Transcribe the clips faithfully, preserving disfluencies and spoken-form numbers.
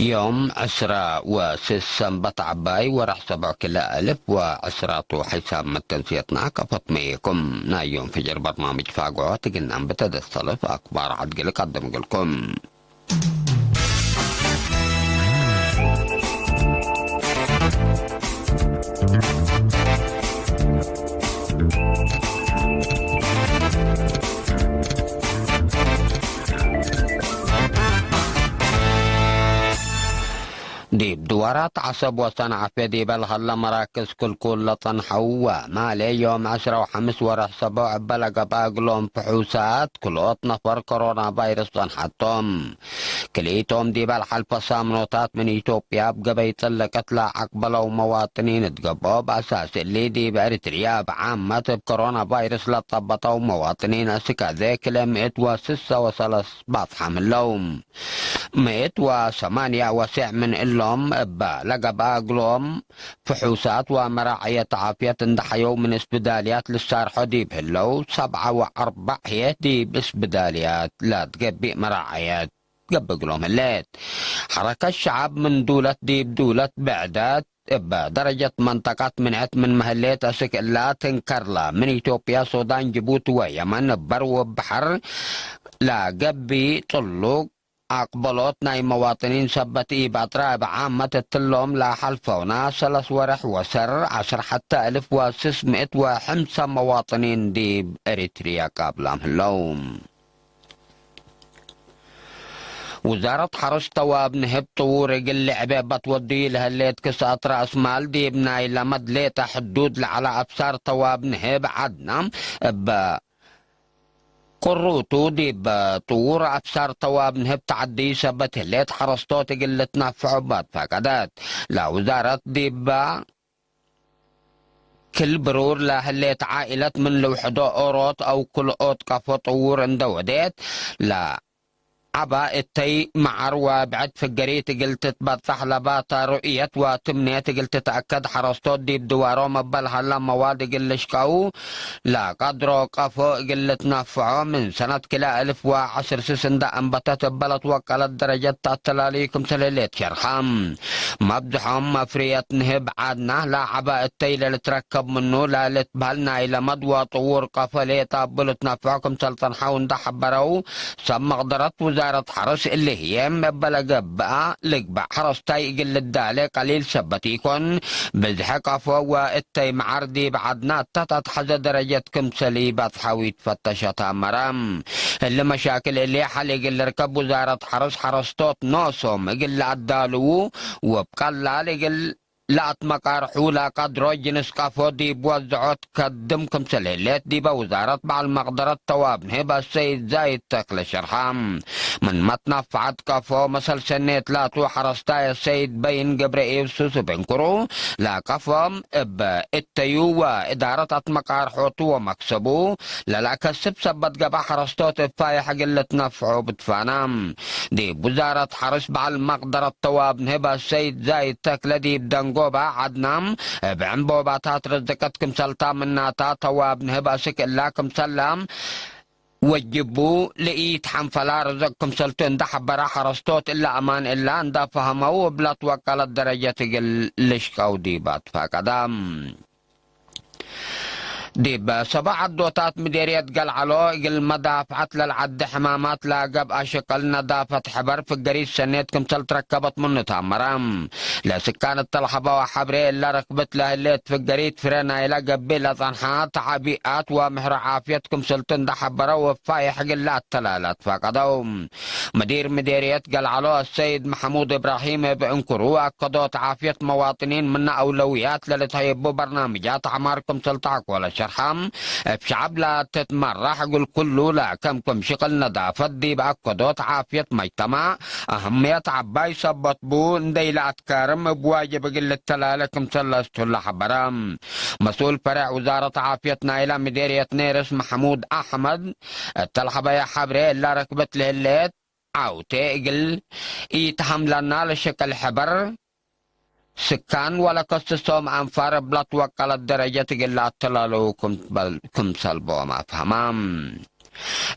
ዮም ዕስራ ወስስ ሰንበት ዐባይ ወርሕ ሰብዕ ክልኤ አልፍ ወዕስራ ቱ። ሐይሳብ መተንስየትና ከፈት መዬኩም። ናይ ዮም ፍጅር በርናምጅ ፋግዖት እግል ነአንብተ ደሰልፍ አክባር ዐድ እግል ቀድም እግልኩም። ዲብ ድዋራት ዐሰብ ወሰንዓፌ ዲበ ለሀለ መራክዝ ክልኩል ለጸንሐው ወማሌ ዮም ዕስራ ወሐምስ ወርሕ ሰብዕ እበ ለገብአ እግሎም ፍሑሳት ክልኦት ነፈር ኮሮና ቫይረስ ጸንሐቶም። ክልኢቶም ዲበ ለሐልፈ ሳምኖታት ምን ኢትዮጵያ እብ ገበይ ጥልቀት ለአቅበለው መዋጥኒን እት ገብኦ፣ በአሳስ እሊ ዲብ ኤሪትርያ እብ ዓመት እብ ኮሮና ቫይረስ ለጸበጠው መዋጥኒን እስክ አዜ ክልኤ ምእት ወስሰ ወሰለስ ባጽሓም ህለው። ምእት ወሰማንያ ወሴዕ ምን እሎም እበ ለገብአ እግሎም ፍሑሳት ወመራዐየት ዓፍየት እንደ ሐየው ምን እስብዳልያት ልሳርሖ ዲብ ህለው፣ ሰብዓ ወአርበዕ ህዬ ዲብ እስብዳልያት ለትገቢእ መራዐየት ገብእ እግሎም ህሌት። ሐረከት ሸዐብ ምን ዱለት ዲብ ዱለት ብዕደት እበ ደረጀት መንጠቀት ምንዐት ምንመ ህሌት፣ አስክ እላ ትንከርለ ምን ኢትዮጵያ፣ ሱዳን፣ ጅቡቲ ወየመን እብ በር ወእብ በሐር ለገብእ ጥሉቅ አቅበሎት ናይ መዋጥኒን ሰበት ኢባጥረ እብ ዓመት እትሎም ለሐልፈውነ ሰለስ ወርሕ ወሰር ዐስር ሐተ እልፍ ወስስ ምእት ወሐምሰ መዋጥኒን ዲብ ኤሪትርያ ቃብላም ህለው። ውዛረት ሐርስ ተዋብ ንህብ ጥዉር እግል ልዕቤ በትወድዩ ለህሌት ክስአት ረአስ ማል ዲብ ናይ ለመድ ሌጠ ሕዱድ ለዐለ አብሳር ተዋብ ንህብ ዐድነ እበ ቅሩቱ ዲብ ጥዉር አብሳር ተዋብ ንህብ ተዐዲ ሰበት ህሌት ሐረስቶት እግል ልትነፍዖ ባትፈቀደት። ለውዛረት ዲበ ክል ብሩር ለህሌት ዓኢለት ምን ልውሕዶ ኦሮት አው ክልኦት ቀፎ ጥዉር እንደ ወዴት፣ ለዐበ እተይ መዓር ወብዕድ ፍገሪት እግል ትትበጸሕ ለባተ ሩእየት ወትምኔት እግል ትትአከድ ሐረስቶት ዲብ ድዋሮም እበ ለሀለ መዋድ እግል ልሽቀው ለቀድሮ ቀፎ እግል ልትነፍዖ ምን ሰነት ክልኤ እልፍ ወዐስር ስስ እንደ አንበተት እበ ለትወቀለት ደረጀት ተአተላልዩ ክምሰል ህሌት ሸርሐ። መብዝሖም መፍርየት ንህብ ዐድነ ለዐበ እተይ ለልትረከብ ምኑ ለልትበህል ናይ ለመድ ወጥዉር ቀፎ ሌጠ እቡ ልትነፍዖ ክምሰል ጸንሐው እንደ ሐበረው፣ ሰብ መቅደረት ውዛረት ሐርስ እሊ ህዬ እበ ለገብአ ልግበእ ሐረስታይ እግል ልዳሌ ቀሊል ሰበት ኢኮን፣ ብዝሐ ቀፎ ወእተይ መዓር ዲብ ዐድነ እተ ተትሐዘ ደረጀት ክምሰል ኢበጽሐው ኢትፈተሸት አመረ። እሊ መሻክል እሊ ሐል እግል ልርከብ ውዛረት ሐርስ ሐረስቶት ኖሶም እግል ለአዳልዉ ወእብ ቀላል እግል ለአትመቃርሑ ለቀድሮ ጅንስ ቀፎ ዲብ ወዝዖት ከድም ክምሰል ህሌት ዲበ ውዛረት በዐል መቅደረት ተዋብ ንህብ አሰይድ ዛይድ ተክለ ሸርሐ። ምን መትነፈዐት ቀፎ መሰል ሰኔት ላቱ ሐረስታይ አሰይድ በይን ገብረ ኢየሱስ እብ እንክሩ ለቀፎም እብ እተዩ ወእዳረት አትመቃርሖቱ ወመክሰቡ ለለአከስብ ሰበት ገብአ ሐረስቶት እብ ፋይሕ እግል ልትነፍዖ ብትፋና። ዲብ ውዛረት ሐርስ በዐል መቅደረት ተዋብ ንህብ አሰይድ ዛይድ ተክለ ዲብ ደንጎበ ዐድነ እብ ዕንቦባታት ርዝቀት ክምሰልታ ምናታ ተዋብ ንህብ አስክ እላ ክምሰላ ወጅቡ ለኢትሐንፈላ ርዝቅ ክምሰልቱ እንደ ሐበረ ሐረስቶት እለ አማን እላ እንደ ፈሀመው እብ ለትወቀለት ደረጀት እግል ልሽቀው ዲብ አትፋቀደ። ዲብ ሰበዕ ዐዶታት ምዴርየት ገልዐሎ፣ እግል መዳፍዐት ለልዐዴ ሕማማት ለገብአ ሽቅል ነዳፈት ሕበር ፍገሪት ሰኔት ክምሰል ትረከበት ምኑ ተአመረ። ለስካን እተ ለሀበወ ሐብሬ፣ እለ ርክብት ለህሌት ፍገሪት ፍሬ ናይለ ገብእ ለጸንሐ ተዐቢኣት ወምሕሮ ዓፍየት ክምሰልቱ እንደ ሐበረ፣ ወፋይሕ እግል ለአተላለ አትፋቀደው። መዲር ምዴርየት ገልዐሎ አሰይድ መሐሙድ እብራሂም እብ እንክሩ፣ አከዶት ዓፍየት መዋጥኒን ምነ አውለውያት ለልትሀየቡ በርናምጃት ዐማር ክምሰል ተአኮለ ሸርሐ፣ እብ ሸዐብ ለትትመራሕ እግል ኩሉ ለከምክም ሽቅል ነዳፈት ዲብ አከዶት ዓፍየት መጅተማዕ አህምየት ዐባይ ሰበት ቡ፣ እንዴ ኢለአትካርም እብ ዋጅብ እግል ልተላለ ክምሰል ለአስቱለ ሐበረ። መስኡል ፈሬዕ ውዛረት ዓፍየት ናይለ ምዴርየት ኔርስ መሐሙድ አሕመድ፣ እተ ለሀበየ ሐብሬ እለ ርክብት ለህሌት ዐውቴ እግል ኢተሀምለና ለሸቅል ሕበር፣ ስካን ወለከስሶም አንፋር እብ ለትወቀለት ደረጀት እግል ለአተላለው ክምሰል ቦም አፍሀማ።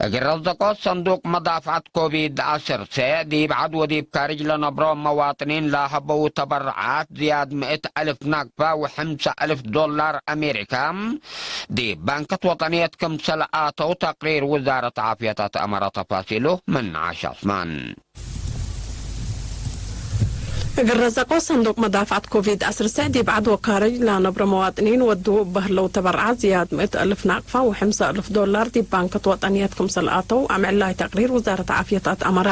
እግል ረዘቆ ሰንዱቅ መዳፍዐት ኮቪድ ዐሰርተ፣ ዲብ ዐድ ወዲብ ካርጅ ለነብሮ መዋጥኒን ለሀበው ተበርዓት ዝያድ ምእት አልፍ ናቅፋ ወሐምሳ አልፍ ዶላር አሜሪካ ዲብ ባንከት ወጠንየት ክምሰል አተው ተቅሪር ውዛረት ዓፍየት አትአመረ። ተፋሲሉ ምን ዓሽ ዑስማን። እግል ረዘቆ ሰንዱቅ መዳፍዐት ኮቪድ ዐስር ሰዕ ዲብ ዐድ ወካርጅ ለነብሮ መዋጥኒን ወዱ እበ ህለው ተበርዓት ዝያድ ምእት አልፍ ናቅፋ ወሐምሳ አልፍ ዶላር ዲብ ባንከት ወጠንየት ክምሰል አተው አምዕላይ ተቅሪር ውዛረት ዓፍየት አትአመረ።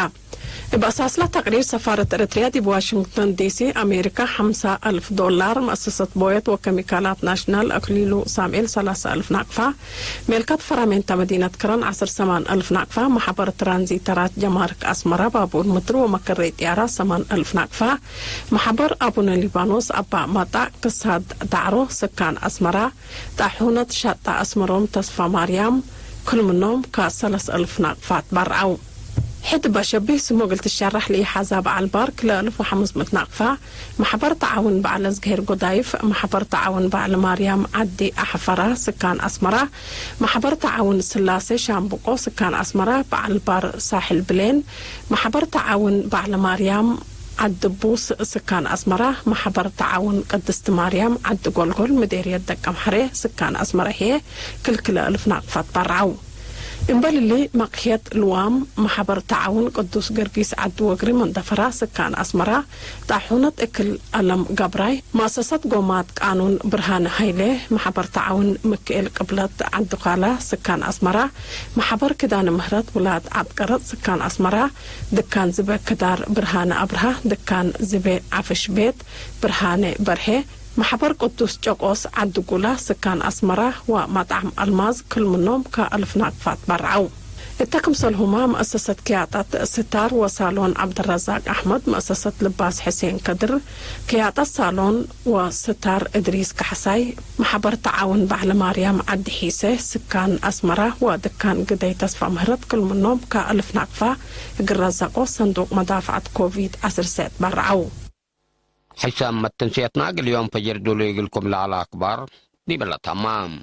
እብ አሳስለ ተቅሪር ሰፋረት ኤረትርያ ዲብ ዋሽንግተን ዲሲ አሜሪካ ሐምሳ አልፍ ዶላር፣ መአሰሰት ቦየት ወከሚካላት ናሽናል አክሊሉ ሳምኤል ሰላሳ አልፍ ናቅፋ፣ ሜልካት ፈራሜንታ መዲነት ከረን ዐስር ሰማን አልፍ ናቅፋ፣ መሐበር ትራንዚተራት ጀማርክ አስመራ፣ ባቡር ምድር ወመከረይ ጥያራት ሰማን አልፍ ናቅፋ፣ መሐበር አቡነ ሊባኖስ አባ ማጣዕ ክሳድ ዳዕሮ ስካን አስመራ፣ ጣሑነት ሻጣ አስመሮም ተስፋ ማርያም፣ ክል ምኖም ከሰለስ አልፍ ናቅፋ ትበርዐው። ሕድ በሸቢህ ስሙ እግል ትሸራሕ ለኢሓዛ በዐል ባርክ ለአልፍ ወሐምስ ምእት ናቅፋ፣ መሕበር ተዓውን በዐል አዝግሄር ጎዳይፍ፣ መሕበር ተዓውን በዐል ማርያም ዐዲ አሕፈራ ስካን አስመራ፣ መሕበር ተዓውን ስላሴ ሻምብቆ ስካን አስመራ፣ በዐል ባር ሳሕል ብሌን፣ መሕበር ተዓውን በዐል ማርያም ዐዲ ቡስ ስካን አስመራ፣ መሕበር ተዓውን ቅድስት ማርያም ዐዲ ጎልጎል ምዴርየት ደቀምሐሬ ስካን አስመራ ህዬ ክልክለ እልፍ ናቅፋ ትበርዐው። እምበል እሊ፣ መቅህየት ልዋም መሕበር ተዓውን ቅዱስ ገርጊስ ዐዲ ወግሪ መንደፈራ ስካን አስመራ፣ ጣሑነት እክል አለም ገብራይ፣ መአሰሰት ጎማት ቃኑን ብርሃነ ሀይሌ፣ መሕበር ተዓውን ምክኤል ቅብለት ዐዲ ኳላ ስካን አስመራ፣ መሕበር ክዳነ ምህረት ውላድ ዐድ ቀረጥ ስካን አስመራ፣ ድካን ዝቤ ክዳር ብርሃነ አብርሃ፣ ድካን ዝቤ ዐፍሽ ቤት ብርሃነ በርሄ፣ መሕበር ቅዱስ ጨቆስ ዐዲ ጉላ ስካን አስመራ ወመጥዓም አልማዝ ክል ምኖም ከአልፍ ናቅፋ ትበርዐው። እተ ክምሰልሁመ መአሰሰት ክያጠት ስታር ወሳሎን ዐብደረዛቅ አሕመድ፣ መአሰሰት ልባስ ሕሴን ከድር፣ ክያጠት ሳሎን ወስታር እድሪስ ካሕሳይ፣ መሕበር ተዓውን በዐለ ማርያም ዐዲ ሒሴ ስካን አስመራ ወድካን ግደይ ተስፋ ምህረት ክል ምኖም ከአልፍ ናቅፋ እግል ረዘቆ ሰንዱቅ መዳፍዐት ኮቪድ ዐስር ሰዕ ትበርዐው። ሕሳም መትንስየትና እግል ዮም ፈጅር ዱሉይ እግልኩም ለዐለ አክባር ዲብለ ተማም።